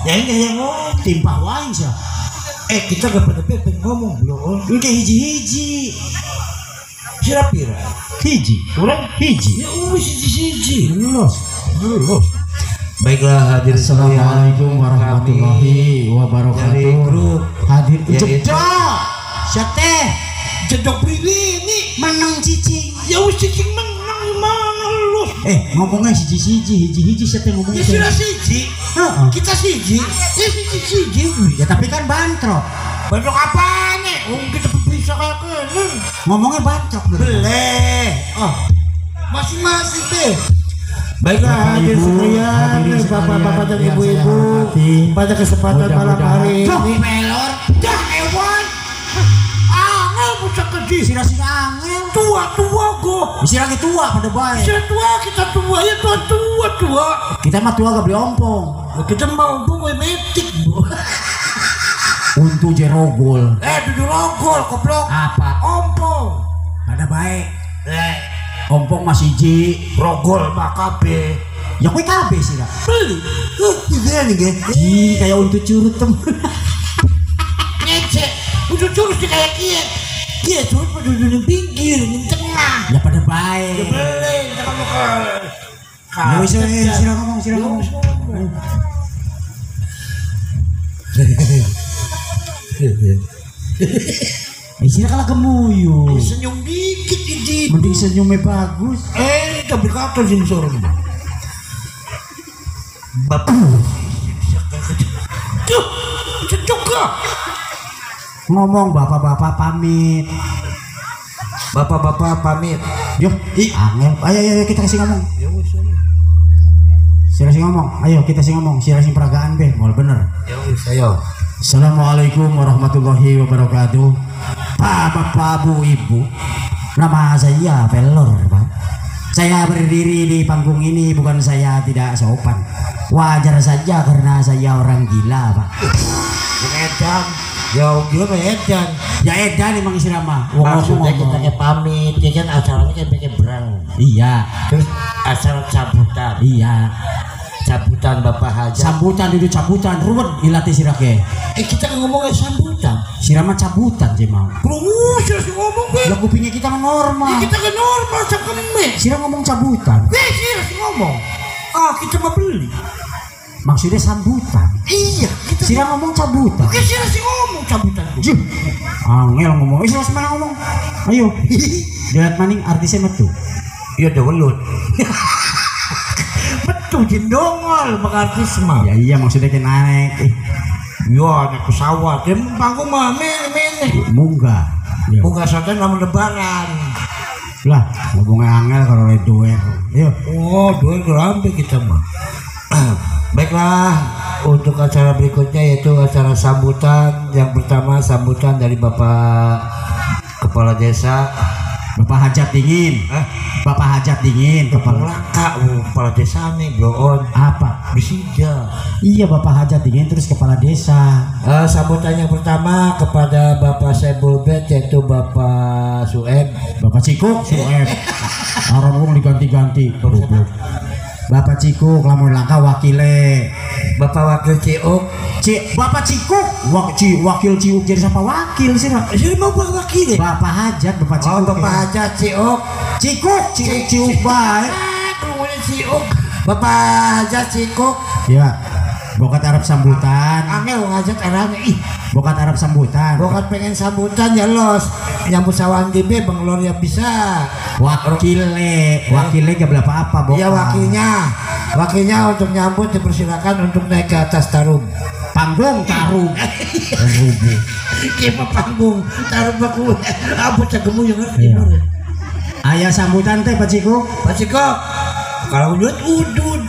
Ya ini yang ngomong. Timpah wae sih. Kita gak pada pengen ngomong belum. Ini hiji-hiji. Sira pira? Hiji. Kurang hiji. Ya wis hiji-hiji. Los. Los. Baiklah hadirin sekalian. Assalamualaikum warahmatullahi wabarakatuh. Dari grup hadir jedok. Syateh. Jedok ini menang cicing. Ya wis cicing menang mana los. Ngomongnya siji-siji, hiji-hiji syateh ngomongnya. Ya sudah siji. Heeh. Kita siji. Ya siji-siji. Ya tapi kan bantrok. Bantrok apa nih? Wong kita bisa kayak gini. Ngomongnya bantrok. Boleh. Oh. Masing-masing deh. Baiklah hadirin sekalian, bapak-bapak dan ibu-ibu, pada kesempatan malam hari ini. Pelor, dah ewan. Angel bocah kedih. Sira-sira angel. Tua-tua go. Sira tua pada bae. Sira tua, kita tua ya tua-tua. Kita mah tua gak beli ompong. Kita mah ompong gue metik, Bu. Untuk jerogol. Dudu rogol goblok. Apa? Ompong. Pada bae. Ompong masih ji, rogol mah kabeh. Ya kuwi kabeh sih lah. Beli. Gimana nih, ge? Ji kayak untuk curut tem. Ngecek. Untuk curut sih kayak kiye. Kiye curut pada di pinggir, di tengah. Ya pada bae. Ya beli, jangan mau ke. Ya wis sira ngomong, sira ngomong. Sira kalah gemuyu. Senyum dikit ini. Mending senyumnya bagus. Tapi kata sing sorong. Bapak. Tuh, cocok. Ngomong bapak-bapak pamit. Bapak-bapak pamit. Yo, angel. Ayo ayo kita kasih ngomong. Ya wis. Sira sing ngomong. Ayo kita sing ngomong, sira sing peragaan be, mau bener. Ya wis, ayo. Assalamualaikum warahmatullahi wabarakatuh. Bapak, Bu, Ibu. Nama saya Pelor, Pak. Saya berdiri di panggung ini bukan saya tidak sopan. Wajar saja karena saya orang gila, Pak. Edan. Ya gila mah edan. Ya edan emang sira mah. Maksudnya kita ke pamit, ya kan acaranya kan pakai berang. Iya. Terus acara cabutan. Iya. Cabutan Bapak Hajat. Sambutan itu cabutan ruwet ilate sirake. Kita ngomongnya sambutan. Sira mah cabutan sih mau. Krungu sira sing ngomong kowe. Lah kupingnya kita mah normal. Ya kita kan normal cangkeme. Sira ngomong cabutan. Sira sing ngomong. Ah, kita mah beli. Maksudnya sambutan. Iya, kita sira ngomong cabutan. Oke, sira sing ngomong cabutan. Juh. Angel ngomong. Sira semana ngomong. Ayo. Lihat maning artisnya metu. Iya, udah welut. Metu jendongol bang artis mah. Ya iya maksudnya kena naik. Iya naik pesawat. Ya panggung mah mene. Munggah. Munggah soalnya namun lebaran. Lah ngomongnya angel kalau doer. Ayo. Oh doer gerambe kita mah. Baiklah untuk acara berikutnya yaitu acara sambutan. Yang pertama sambutan dari Bapak Kepala Desa. Bapak Hajat Dingin. Bapak Hajat Dingin kepala laka kepala desa nih bloon. Apa? Bisida. Iya Bapak Hajat Dingin terus kepala desa. Sambutan yang pertama kepada Bapak Sebulbet yaitu Bapak Sueb. Bapak Cikuk Sueb. Orang wong diganti-ganti. Bapak Cikuk lamun langka wakile. Bapak Wakil Ciuk. Bapak Cikuk, wakil Ciuk jadi siapa wakil sih? Jadi mau bapak wakil. Bapak Hajat, Bapak Cikuk. Oh, Bapak Hajat Ciuk. Cikuk, Ciuk, Ciuk bae. Ngomongnya Ciuk. Bapak Hajat Cikuk. Ya. Bokat Arab sambutan. Angel ngajak arane ih. Bokat Arab sambutan. Bokat pengen sambutan ya los. Nyambut sawan DB Banglor ya bisa. Wakile, wakile gak berapa apa bokat. Iya wakilnya. Wakilnya untuk nyambut dipersilakan untuk naik ke atas tarum. Panggung tarum. Rubuh. Kima panggung tarum aku. Apa cagemu yang ngerti. Ayah sambutan teh Pak Cikuk. Pak Cikuk. Kalau udut udut.